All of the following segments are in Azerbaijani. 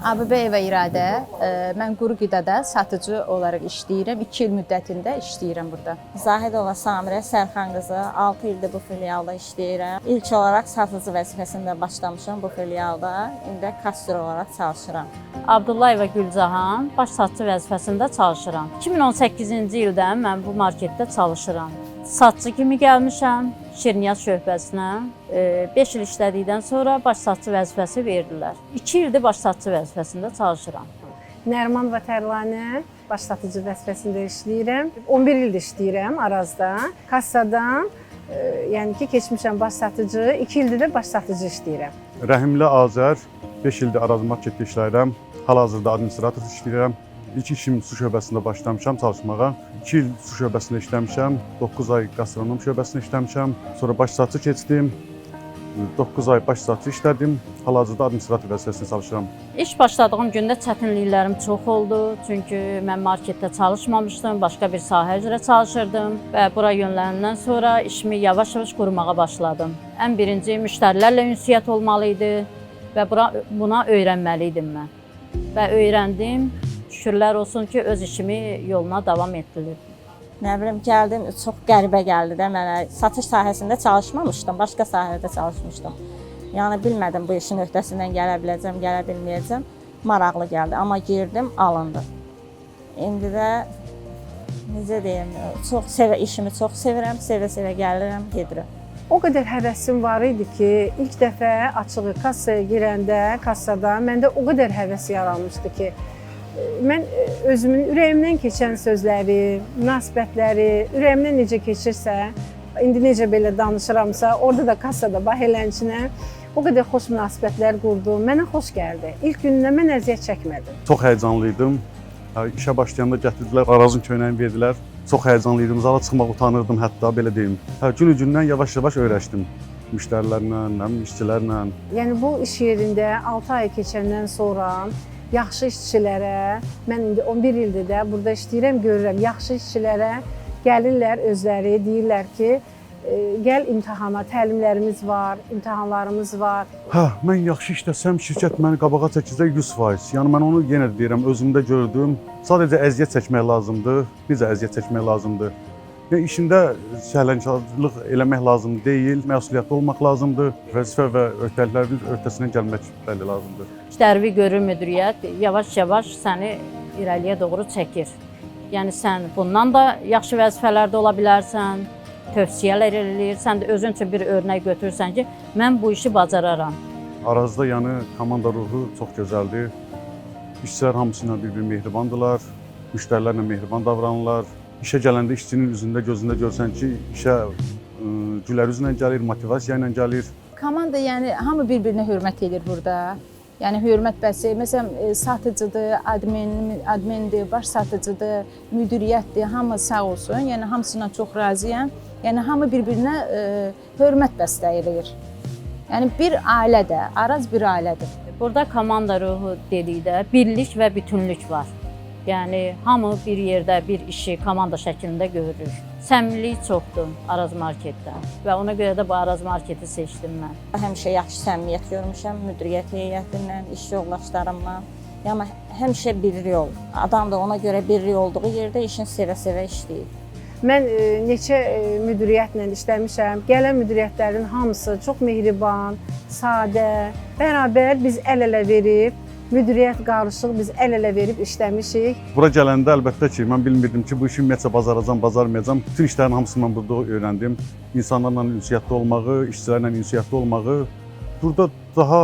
Abibəyeva İradə, mən quru qidada satıcı olaraq işləyirəm. 2 il müddətində işləyirəm burada. Zahidova Samirə Sərxan qızı, 6 ildir bu filialda işləyirəm. İlk olaraq satıcı vəzifəsində başlamışam bu filialda. İndi də kassir olaraq çalışıram. Abdullayeva Gülcahan, baş satçı vəzifəsində çalışıram. 2018-ci ildən mən bu marketdə çalışıram. Satçı kimi gəlmişəm Şirniyyat şöbəsinə. 5 il işlədikdən sonra baş satçı vəzifəsi verdilər. 2 ildir baş satçı vəzifəsində çalışıram. Nərimanova Tərlanə, baş satıcı vəzifəsində işləyirəm. 11 ildir işləyirəm Arazda. Kassadan, yəni ki, keçmişəm baş satıcı, 2 ildir də baş satıcı işləyirəm. Rəhimli Azər, 5 ildir Araz marketdə işləyirəm. Hal-hazırda administrator işləyirəm. İlk işim su şöbəsində başlamışam çalışmağa. 2 il su şöbəsində işləmişəm, 9 ay gastronom şöbəsində işləmişəm. Sonra baş satçı keçdim. 9 ay baş satçı işlədim. Hal-hazırda administrator vəzifəsində çalışıram. İş başladığım gündə çətinliklərim çox oldu. Çünki mən marketdə çalışmamışdım, başqa bir sahə üzrə çalışırdım və bura yönləndikdən sonra işimi yavaş-yavaş qurmağa başladım. Ən birinci müştərilərlə ünsiyyət olmalı idi və buna öyrənməli idim mən. Və öyrəndim. Şükürlər olsun ki, öz işimi yoluna davam etdirdim. Nə bilim, gəldim, çox qəribə gəldi də mənə. Satış sahəsində çalışmamışdım, başqa sahədə çalışmışdım. Yəni bilmədim bu işin öhdəsindən gələ biləcəm, gələ bilməyəcəm. Maraqlı gəldi, amma girdim, alındı. İndi də necə deyim, çox sevə işimi çox sevirəm, sevə-sevə gəlirəm, gedirəm. O qədər həvəsim var idi ki, ilk dəfə açığı kassaya girəndə, kassada məndə o qədər həvəs yaranmışdı ki, mən özümün ürəyimdən keçən sözləri, münasibətləri, ürəyimdən necə keçirsə, indi necə belə danışıramsa, orada da kassada bax elənçinə o qədər xoş münasibətlər qurdum. Mənə xoş gəldi. İlk gündən mən əziyyət çəkmədim. Çox həyəcanlı idim. İşə başlayanda gətirdilər, Arazın köynəyini verdilər. Çox həyəcanlı idim, zala çıxmaq utanırdım hətta, belə deyim. Günü-gündən yavaş-yavaş öyrəşdim müştərilərlə, nə bilim, işçilərlə. Yəni bu iş yerində 6 ay keçəndən sonra yaxşı işçilərə, mən indi 11 ildir də burada işləyirəm, görürəm, yaxşı işçilərə gəlirlər özləri, deyirlər ki, gəl imtahana, təlimlərimiz var, imtahanlarımız var. Hə, mən yaxşı işləsəm, şirkət məni qabağa çəkəcək 100%. Yəni mən onu yenə də deyirəm, özümdə gördüm. Sadəcə əziyyət çəkmək lazımdır. Necə əziyyət çəkmək lazımdır? Yəni işində səhlənkarlıq eləmək lazım deyil, məsuliyyətli olmaq lazımdır. Vəzifə və öhdəliklərin öhdəsindən gəlmək bəli lazımdır. İşlərvi görür müdiriyyət yavaş-yavaş səni irəliyə doğru çəkir. Yəni sən bundan da yaxşı vəzifələrdə ola bilərsən, tövsiyələr eləyir, sən də özün üçün bir örnək götürürsən ki, mən bu işi bacararam. Arazda yəni komanda ruhu çox gözəldir. İşçilər hamısı ilə bir-bir mehribandırlar, müştərilərlə mehriban davranırlar. İşə gələndə işçinin üzündə, gözündə görsən ki, işə gülər üzlə gəlir, motivasiya ilə gəlir. Komanda, yəni hamı bir-birinə hörmət edir burada. Yəni hörmət bəs, məsələn, satıcıdır, admindir, baş satıcıdır, müdiriyyətdir, hamı sağ olsun. Yəni hamısından çox razıyam. Yəni hamı bir-birinə hörmət bəsləyir. Yəni bir ailədir, Araz bir ailədir. Burada komanda ruhu dedikdə birlik və bütünlük var. Yəni hamı bir yerdə bir işi komanda şəklində görür. Səmimilik çoxdur Araz marketdə və ona görə də bu Araz marketi seçdim mən. Həmişə yaxşı səmimiyyət görmüşəm müdiriyyət heyəti ilə, iş yoldaşlarımla. Yəni həmişə birlik ol. Adam da ona görə birlik olduğu yerdə işin sevə-sevə işləyir. Mən neçə müdiriyyətlə işləmişəm. Gələn müdiriyyətlərin hamısı çox mehriban, sadə, bərabər biz əl-ələ verib, müdiriyyət qarışıq biz əl-ələ verib işləmişik. Bura gələndə əlbəttə ki, mən bilmirdim ki, bu işi ümumiyyətcə bacaracam, bacarmayacam. Bütün işlərin hamısını mən burada öyrəndim. İnsanlarla ünsiyyətdə olmağı, işçilərlə ünsiyyətdə olmağı. Burada daha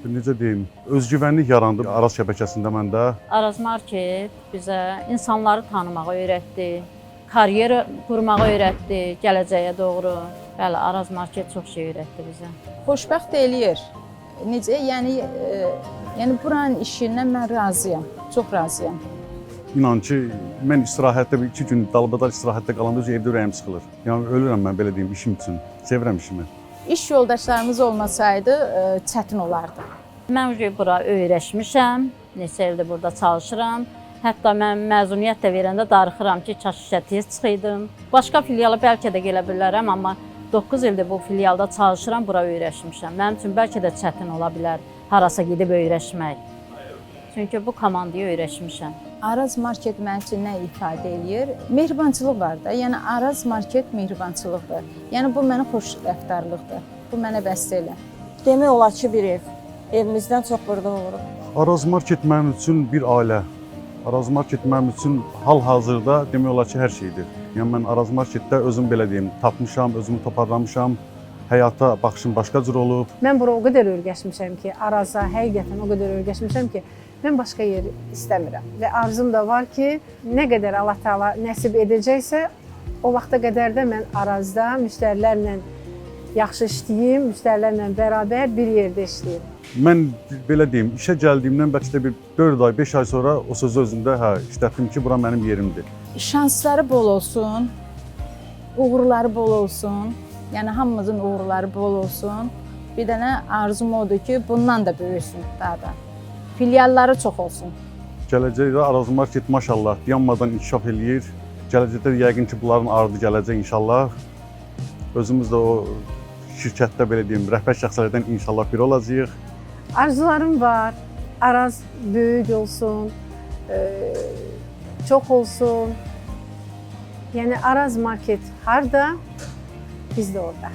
necə deyim, özgüvənlik yarandı Araz şəbəkəsində məndə. Araz market bizə insanları tanımağı öyrətdi, karyera qurmağı öyrətdi, gələcəyə doğru. Bəli, Araz market çox şey öyrətdi bizə. Xoşbəxt eləyir. Necə? Yəni yəni buranın işindən mən razıyam. Çox razıyam. İnan ki, mən istirahətdə bir iki gün dalbadal istirahətdə qalanda öz evdə ürəyim sıxılır. Yəni ölürəm mən belə deyim işim üçün. Sevirəm işimi. İş yoldaşlarımız olmasaydı çətin olardı. Mən bura öyrəşmişəm, neçə ildir burada çalışıram. Hətta mən məzuniyyət də verəndə darıxıram ki, kaş işə tez çıxıydım. Başqa filiala bəlkə də gələ bilərəm, amma 9 ildir bu filialda çalışıram, bura öyrəşmişəm. Mənim üçün bəlkə də çətin ola bilər harasa gedib öyrəşmək. Çünki bu komandaya öyrəşmişəm. Araz Market mənim üçün nə ifadə eləyir? Mehribançılıq var da. Yəni Araz Market mehribançılıqdır. Yəni bu mənə xoş rəftarlıqdır. Bu mənə bəsdir elə. Demək olar ki, bir ev. Evimizdən çox burada oluruq. Araz Market mənim üçün bir ailə. Araz Market mənim üçün hal-hazırda demək olar ki, hər şeydir. Yəni mən Araz Marketdə özüm belə deyim, tapmışam, özümü toparlamışam, həyata baxışım başqa cür olub. Mən bura o qədər öyrəşmişəm ki, Araza həqiqətən o qədər öyrəşmişəm ki, mən başqa yer istəmirəm. Və arzum da var ki, nə qədər Allah Taala nəsib edəcəksə, o vaxta qədər də mən Arazda müştərilərlə yaxşı işləyim, müştərilərlə bərabər bir yerdə işləyim. Mən belə deyim, işə gəldiyimdən bəlkə də bir 4 ay, 5 ay sonra o sözü özümdə hə işlətdim ki, bura mənim yerimdir. Şansları bol olsun, uğurları bol olsun. Yəni hamımızın uğurları bol olsun. Bir dənə arzum odur ki, bundan da böyüsün daha da. Filialları çox olsun. Gələcəkdə Araz Market maşallah dayanmadan inkişaf eləyir. Gələcəkdə də yəqin ki, bunların ardı gələcək inşallah. Özümüz də o şirkətdə belə deyim, rəhbər şəxslərdən inşallah biri olacağıq. Arzularım var. Araz böyük olsun, çox olsun. Yəni Araz Market harda, biz də orada.